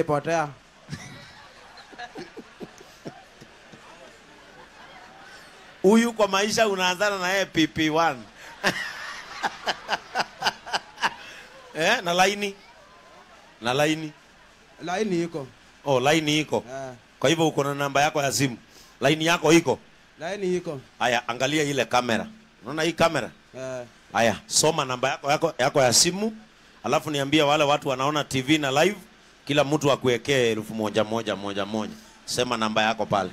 Potea. Huyu kwa maisha unaanzana na yeye PP1. Na laini? Na laini? Laini iko. Oh, laini iko. Kwa hivyo uko na namba yako ya simu. Laini yako iko? Laini iko. Haya, angalia ile kamera. Unaona hii kamera? Haya, soma namba yako ya simu, alafu niambie wale watu wanaona TV na live, kila mtu akuwekee 1000 moja moja moja. Sema namba yako pale.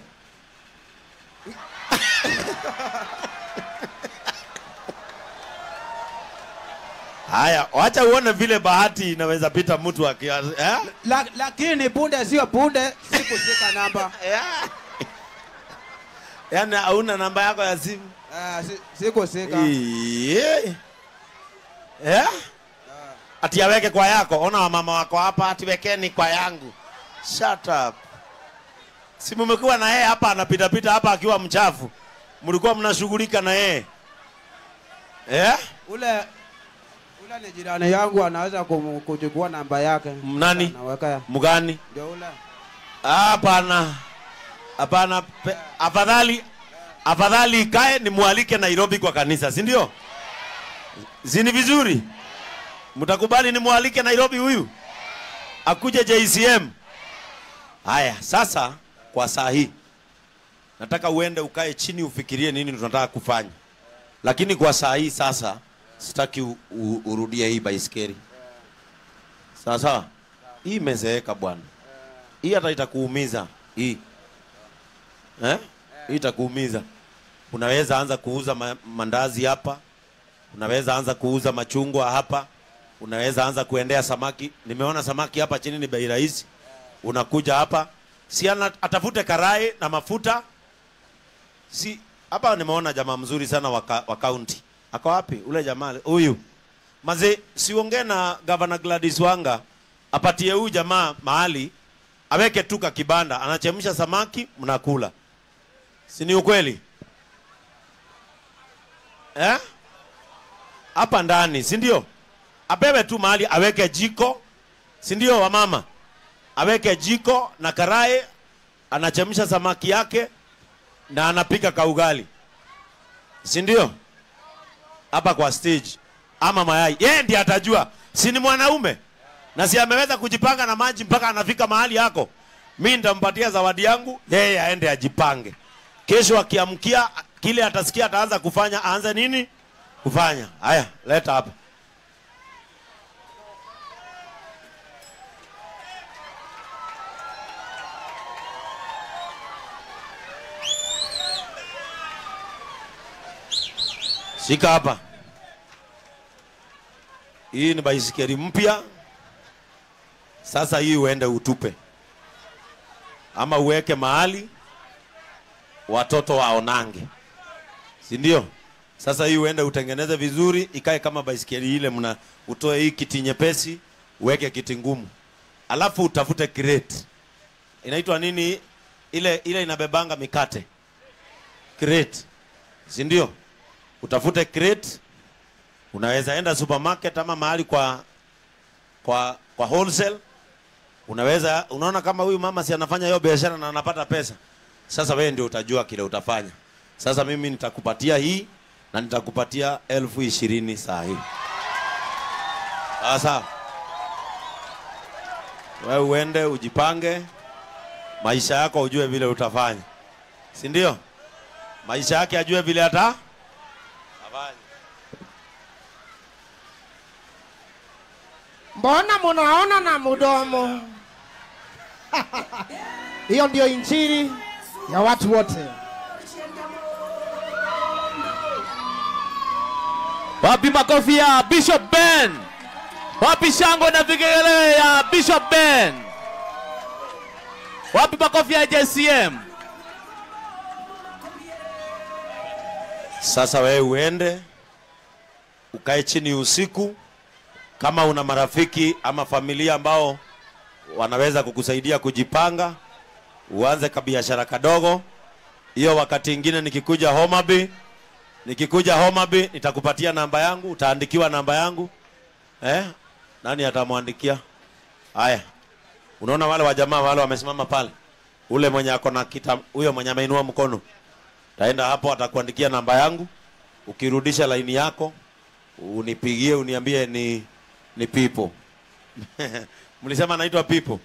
Haya, wacha uone vile bahati inaweza pita mtu akia, eh? Lakini punde sio punde, sikushika namba. Yeah. Yaani hauna namba yako ya simu? Sikushika. Eh? Ati aweke kwa yako. Ona wamama wako hapa, ati wekeni kwa yangu. Shut up. Si mmekuwa na yeye hapa anapita pita hapa akiwa mchafu. Mlikuwa mnashughulika na yeye. Eh? Ule ni jirani yangu anaweza kuchukua namba yake. Nani? Mgani? Ndio ule. Hapana. Hapana, afadhali ikae nimualike Nairobi kwa kanisa, si ndio? Si ni vizuri? Mtakubali nimualike Nairobi huyu? Akuje JCM. Haya, sasa kwa saa hii nataka uende ukae chini ufikirie nini tunataka kufanya. Lakini kwa saa hii sasa sitaki urudie hii baiskeli. Sawa sawa? Hii imezeeka bwana. Hii hata itakuumiza hii. Eh? Hii itakuumiza. Unaweza anza kuuza mandazi hapa. Unaweza anza kuuza machungwa hapa. Unaweza anza kuendea samaki. Nimeona samaki hapa chini ni bei rahisi. Unakuja hapa. Si atafute karai na mafuta. Si hapa nimeona jamaa mzuri sana wa county. Ako wapi ule jamaa huyu? Maze siongee na Governor Gladys Wanga apatie huyu jamaa mahali aweke tuka kibanda, anachemsha samaki mnakula. Si ni ukweli? Eh? Hapa ndani, si ndio? Apewe tu mahali aweke jiko, si ndio wamama? Aweke jiko na karai, anachemsha samaki yake na anapika kaugali. Si ndio? Hapa kwa stage ama mayai. Yeye ndiye atajua. Si ni mwanaume? Na si ameweza kujipanga na maji mpaka anafika mahali yako. Mimi nitampatia zawadi yangu, yeye aende ajipange. Kesho akiamkia kile atasikia ataanza kufanya, aanze nini? Kufanya. Haya, leta hapa. Shika hapa. Hii ni baisikeli mpya. Sasa hii uende utupe. Ama uweke mahali watoto waonange. Si ndio? Sasa hii uende utengeneze vizuri, ikae kama baisikeli ile, mna utoe hii kiti nyepesi, uweke kiti ngumu. Alafu utafute crate. Inaitwa nini? Ile inabebanga mikate. Crate. Si ndio? Utafute crate. Unaweza enda supermarket ama mahali kwa wholesale. Unaweza, unaona kama huyu mama si anafanya hiyo biashara na anapata pesa. Sasa wewe ndio utajua kile utafanya. Sasa mimi nitakupatia hii na nitakupatia 20,000 saa hii. Sasa wewe uende ujipange maisha yako, ujue vile utafanya. Si ndio? Maisha yake ajue vile ata afanya. Mbona munaona na mudomo? Hiyo ndio injili ya watu wote. Wapi makofi ya Bishop Ben? Wapi shangwe na vigelegele ya Bishop Ben? Wapi makofi ya JCM? Sasa wewe uende ukae chini usiku. Kama una marafiki ama familia ambao wanaweza kukusaidia kujipanga, uanze kabiashara kadogo. Hiyo wakati ingine nikikuja Homa Bay, nitakupatia namba yangu, utaandikiwa namba yangu. Nani atamwandikia? Haya. Unaona wale wa jamaa wale wamesimama pale, ule mwenye ako na kita, huyo mwenye ameinua mkono, taenda hapo atakuandikia namba yangu. Ukirudisha laini yako unipigie uniambie ni Pipo. Mlisema naitwa Pipo.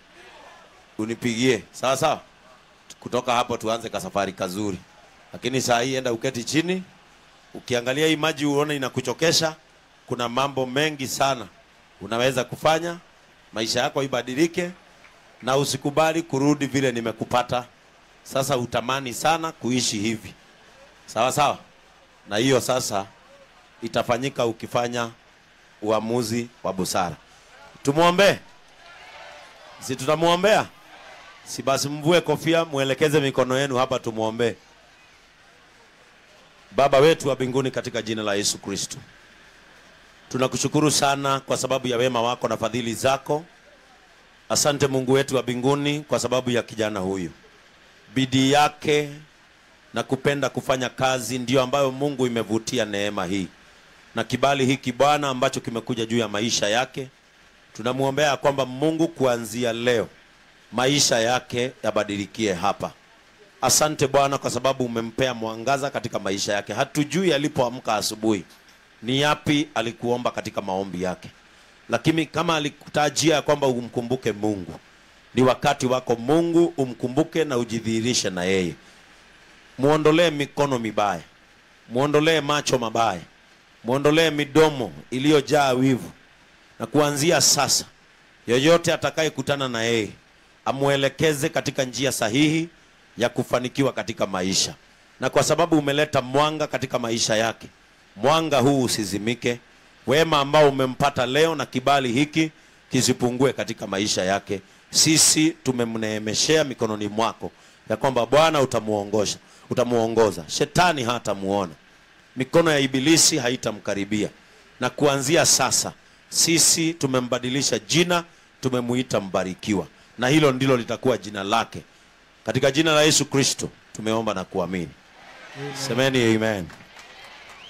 Unipigie. Sawa sawa. Kutoka hapo tuanze kasafari kazuri. Lakini saa hii enda uketi chini. Ukiangalia hii maji uone inakuchokesha. Kuna mambo mengi sana unaweza kufanya maisha yako ibadilike, na usikubali kurudi vile nimekupata. Sasa utamani sana kuishi hivi. Sawa sawa. Na hiyo sasa itafanyika ukifanya uamuzi wa busara. Tumuombe. Si tutamuombea? Si basi mvue kofia, muelekeze mikono yenu hapa tumuombe. Baba wetu wa mbinguni, katika jina la Yesu Kristo, tunakushukuru sana kwa sababu ya wema wako na fadhili zako. Asante Mungu wetu wa mbinguni kwa sababu ya kijana huyu. Bidii yake na kupenda kufanya kazi ndiyo ambayo Mungu imevutia neema hii na kibali hiki Bwana ambacho kimekuja juu ya maisha yake. Tunamuombea kwamba Mungu kuanzia leo maisha yake yabadilikie hapa. Asante Bwana kwa sababu umempea mwangaza katika maisha yake. Hatujui alipoamka asubuhi ni yapi alikuomba katika maombi yake, lakini kama alikutajia kwamba umkumbuke Mungu, ni wakati wako Mungu umkumbuke na ujidhihirishe na yeye. Muondolee mikono mibaya, muondolee macho mabaya, muondolee midomo iliyojaa wivu. Na kuanzia sasa yoyote atakayekutana na yeye amuelekeze katika njia sahihi ya kufanikiwa katika maisha. Na kwa sababu umeleta mwanga katika maisha yake, mwanga huu usizimike. Wema ambao umempata leo na kibali hiki kisipungue katika maisha yake. Sisi tumemneemeshea mikononi mwako ya kwamba Bwana utamuongoza, utamuongoza. Shetani hatamuona, mikono ya ibilisi haitamkaribia. Na kuanzia sasa sisi tumembadilisha jina, tumemuita Mbarikiwa, na hilo ndilo litakuwa jina lake. Katika jina la Yesu Kristo tumeomba na kuamini. Amen. Semeni amen.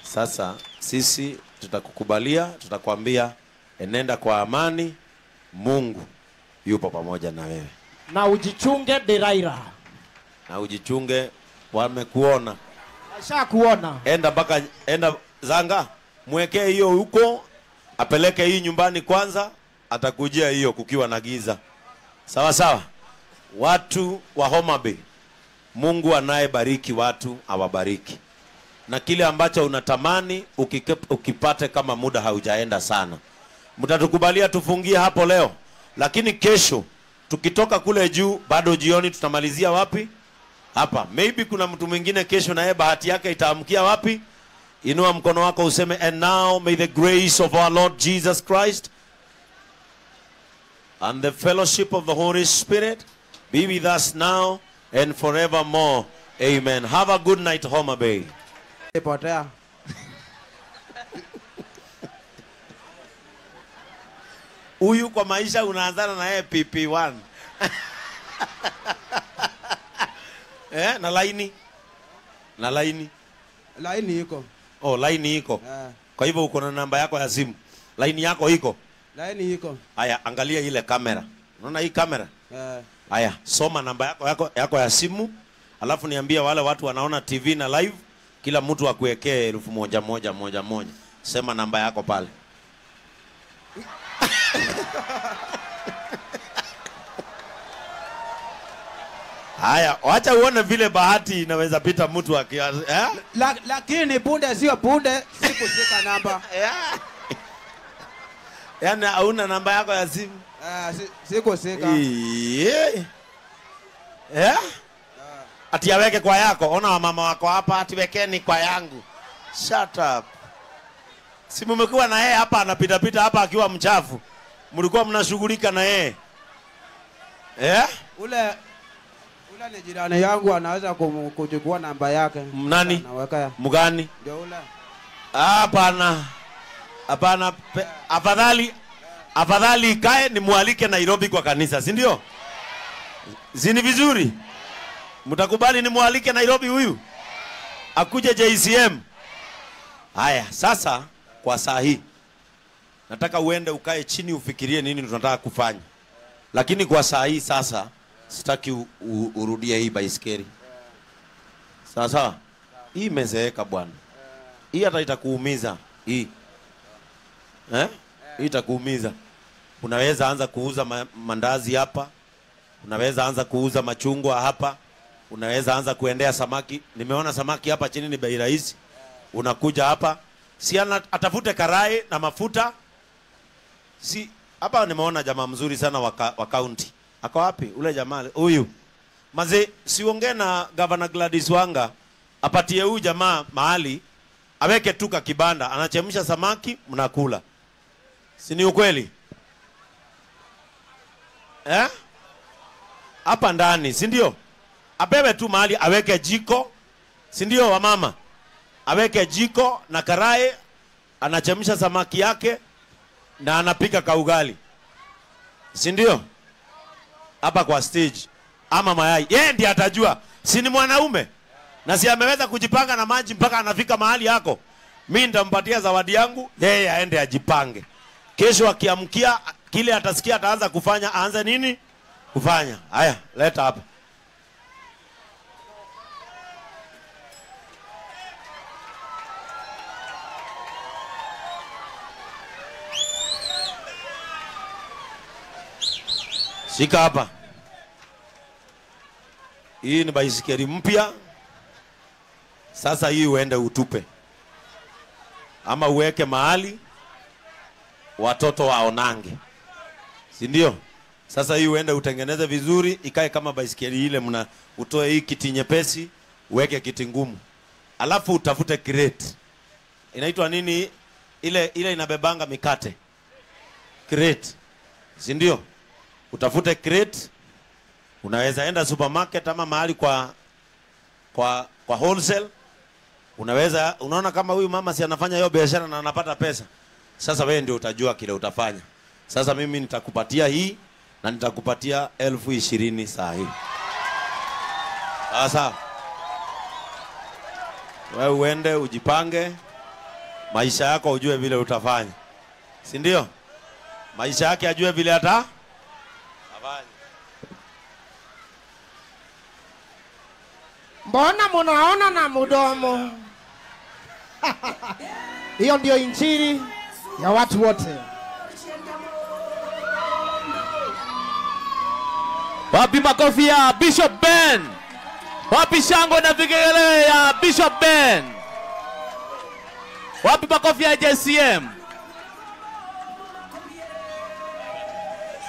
Sasa sisi tutakukubalia, tutakwambia enenda kwa amani, Mungu yupo pamoja na wewe. Na ujichunge Delaila. Na ujichunge, wamekuona. Washakuona. Enda mpaka, enda Zanga, mwekee hiyo huko, apeleke hii nyumbani kwanza, atakujia hiyo kukiwa na giza. Sawa sawa. Watu wa Homa Bay, Mungu anayebariki watu awabariki. Na kile ambacho unatamani ukipate kama muda haujaenda sana. Mtatukubalia tufungie hapo leo, lakini kesho tukitoka kule juu bado jioni tutamalizia wapi? Hapa. Maybe kuna mtu mwingine kesho na yeye bahati yake itaamkia wapi? Inua mkono wako useme, and now may the grace of our Lord Jesus Christ and the fellowship of the Holy Spirit be with us now and forevermore. Amen. Have a good night, Homa Bay. Potea. Huyu kwa maisha unaanzana na yeye PP1. Na laini. Na laini. Laini iko. Oh, laini iko. Kwa hivyo uko na namba yako ya simu. Laini yako iko. Laini iko. Haya, angalia ile kamera. Unaona hii kamera? Haya, soma namba yako ya simu. Alafu niambie wale watu wanaona TV na live, kila mtu akuwekee 1000 moja moja moja. Sema namba yako pale. Haya, wacha uone vile bahati inaweza pita mtu akia, eh? Lakini punde sio punde, sikushika namba. Yaani hauna namba yako ya simu? Sikushika. Eh? Ati aweke kwa yako. Ona wamama wako hapa, ati wekeni kwa yangu. Shut up. Si mmekuwa na yeye hapa anapita pita hapa akiwa mchafu. Mlikuwa mnashughulika na yeye. Eh? Ule ni jirani yangu anaweza kuchukua namba yake. Nani? Naweka. Mgani? Ndio ule. Hapana. Hapana, afadhali ikae nimualike Nairobi kwa kanisa, si ndio? Si ni vizuri? Mtakubali nimualike Nairobi huyu? Akuje JCM. Haya, sasa kwa saa hii nataka uende ukae chini ufikirie nini tunataka kufanya. Lakini kwa saa hii sasa sitaki urudie hii baiskeli. Sawa sawa? Hii imezeeka bwana. Hii hata itakuumiza hii. Hii itakuumiza. Unaweza anza kuuza mandazi hapa. Unaweza anza kuuza machungwa hapa. Unaweza anza kuendea samaki. Nimeona samaki hapa chini ni bei rahisi. Unakuja hapa. Si atafute karai na mafuta. Si hapa nimeona jamaa mzuri sana wa county. Ako wapi ule jamaa huyu? Maze siongee na Governor Gladys Wanga apatie huyu jamaa mahali aweke tu kibanda, anachemsha samaki mnakula. Si ni ukweli? Hapa ndani, si ndio? Apewe tu mahali aweke jiko, si ndio wamama? Aweke jiko na karai, anachemsha samaki yake na anapika kaugali. Si ndio? Hapa kwa stage ama mayai. Yeye ndiye atajua. Si ni mwanaume? Na si ameweza kujipanga na maji mpaka anafika mahali yako. Mimi nitampatia zawadi yangu, yeye aende ajipange. Kesho akiamkia kile atasikia ataanza kufanya, aanze nini? Kufanya. Haya, leta hapa. Shika hapa. Hii ni baisikeli mpya. Sasa hii uende utupe. Ama uweke mahali watoto waonange. Si ndio? Sasa hii uende utengeneze vizuri, ikae kama baisikeli ile, mna utoe hii kiti nyepesi, uweke kiti ngumu. Alafu utafute crate. Inaitwa nini? Ile inabebanga mikate. Crate. Si ndio? Utafute crate. Unaweza enda supermarket ama mahali kwa wholesale. Unaweza, unaona kama huyu mama si anafanya hiyo biashara na anapata pesa. Sasa wewe ndio utajua kile utafanya. Sasa mimi nitakupatia hii na nitakupatia 20,000 saa hii. Sasa wewe uende ujipange maisha yako, ujue vile utafanya. Si ndio? Maisha yake ajue vile ata afanya. Mbona munaona na mudomo? Hiyo ndio injili ya watu wote. Wapi makofi ya Bishop Ben? Wapi shangwe na vigelegele ya Bishop Ben? Wapi makofi ya JCM?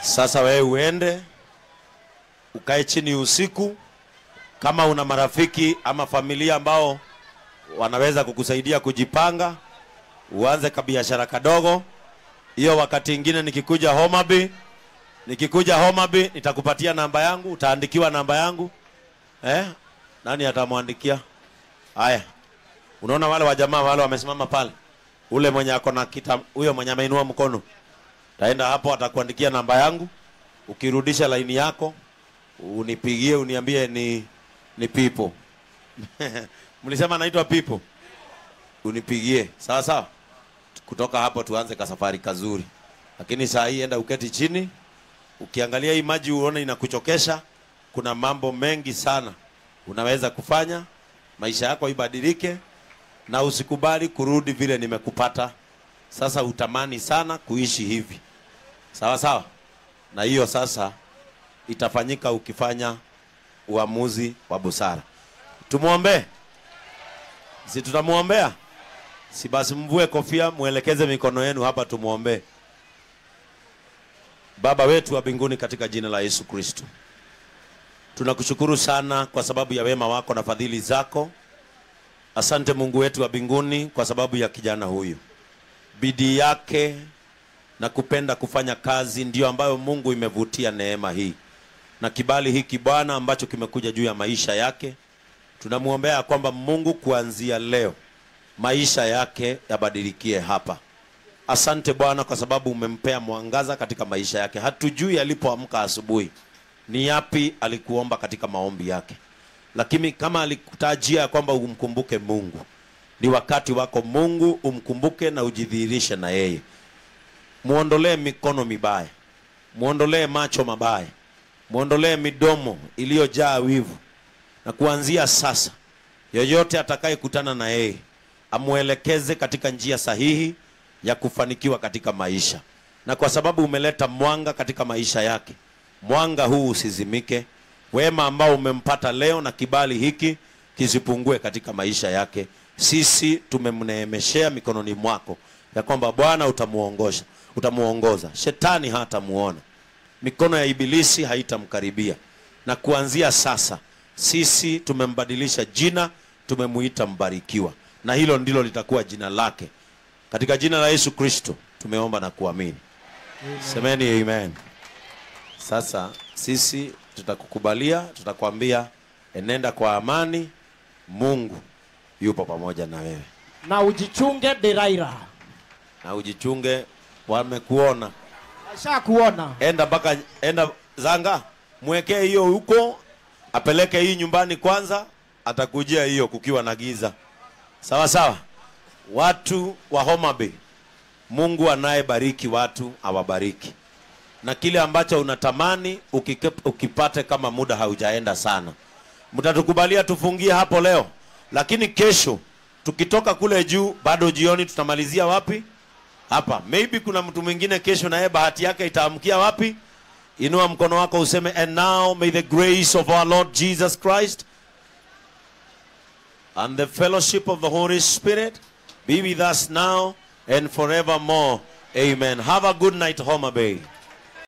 Sasa wewe uende ukae chini usiku. Kama una marafiki ama familia ambao wanaweza kukusaidia kujipanga, uanze kabiashara kadogo. Hiyo wakati ingine nikikuja Homa Bay, nitakupatia namba yangu, utaandikiwa namba yangu. Nani atamwandikia? Haya. Unaona wale wajamaa wale wamesimama pale. Ule mwenye ako na kita, huyo mwenye ameinua mkono. Taenda hapo atakuandikia namba yangu. Ukirudisha laini yako, unipigie uniambie ni Pipo. Mlisema naitwa Pipo. Unipigie. Sawa sawa. Kutoka hapo tuanze kasafari kazuri. Lakini saa hii enda uketi chini. Ukiangalia hii maji uone inakuchokesha. Kuna mambo mengi sana unaweza kufanya, maisha yako ibadilike, na usikubali kurudi vile nimekupata. Sasa utamani sana kuishi hivi. Sawa sawa. Na hiyo sasa itafanyika ukifanya uamuzi wa busara. Tumuombe. Si tutamuombea? Si basi mvue kofia, muelekeze mikono yenu hapa tumuombe. Baba wetu wa mbinguni, katika jina la Yesu Kristo, tunakushukuru sana kwa sababu ya wema wako na fadhili zako. Asante Mungu wetu wa mbinguni kwa sababu ya kijana huyu. Bidii yake na kupenda kufanya kazi ndiyo ambayo Mungu imevutia neema hii na kibali hiki Bwana ambacho kimekuja juu ya maisha yake. Tunamuombea kwamba Mungu kuanzia leo maisha yake yabadilikie hapa. Asante Bwana kwa sababu umempea mwangaza katika maisha yake. Hatujui alipoamka asubuhi ni yapi alikuomba katika maombi yake, lakini kama alikutajia kwamba umkumbuke Mungu, ni wakati wako Mungu umkumbuke na ujidhihirishe na yeye. Muondolee mikono mibaya, Muondolee macho mabaya, muondolee midomo iliyojaa wivu, na kuanzia sasa yoyote atakayekutana na yeye amuelekeze katika njia sahihi ya kufanikiwa katika maisha. Na kwa sababu umeleta mwanga katika maisha yake, mwanga huu usizimike. Wema ambao umempata leo na kibali hiki kisipungue katika maisha yake. Sisi tumemneemeshea mikononi mwako ya kwamba Bwana utamuongoza, utamuongoza. Shetani hatamuona, mikono ya ibilisi haitamkaribia. Na kuanzia sasa sisi tumembadilisha jina, tumemuita Mbarikiwa, na hilo ndilo litakuwa jina lake. Katika jina la Yesu Kristo tumeomba na kuamini. Semeni amen. Sasa sisi tutakukubalia, tutakwambia enenda kwa amani, Mungu yupo pamoja na wewe. Na ujichunge Delaila. Na ujichunge, wamekuona. Washakuona. Enda mpaka, enda Zanga, mwekee hiyo huko, apeleke hii nyumbani kwanza, atakujia hiyo kukiwa na giza. Sawa sawa. Watu wa Homa Bay, Mungu anayebariki watu awabariki. Na kile ambacho unatamani ukipate kama muda haujaenda sana. Mtatukubalia tufungie hapo leo, lakini kesho tukitoka kule juu bado jioni tutamalizia wapi? Hapa. Maybe kuna mtu mwingine kesho na yeye bahati yake itaamkia wapi? Inua mkono wako useme, and now may the grace of our Lord Jesus Christ and the fellowship of the Holy Spirit be with us now and forevermore. Amen. Have a good night, Homa Bay.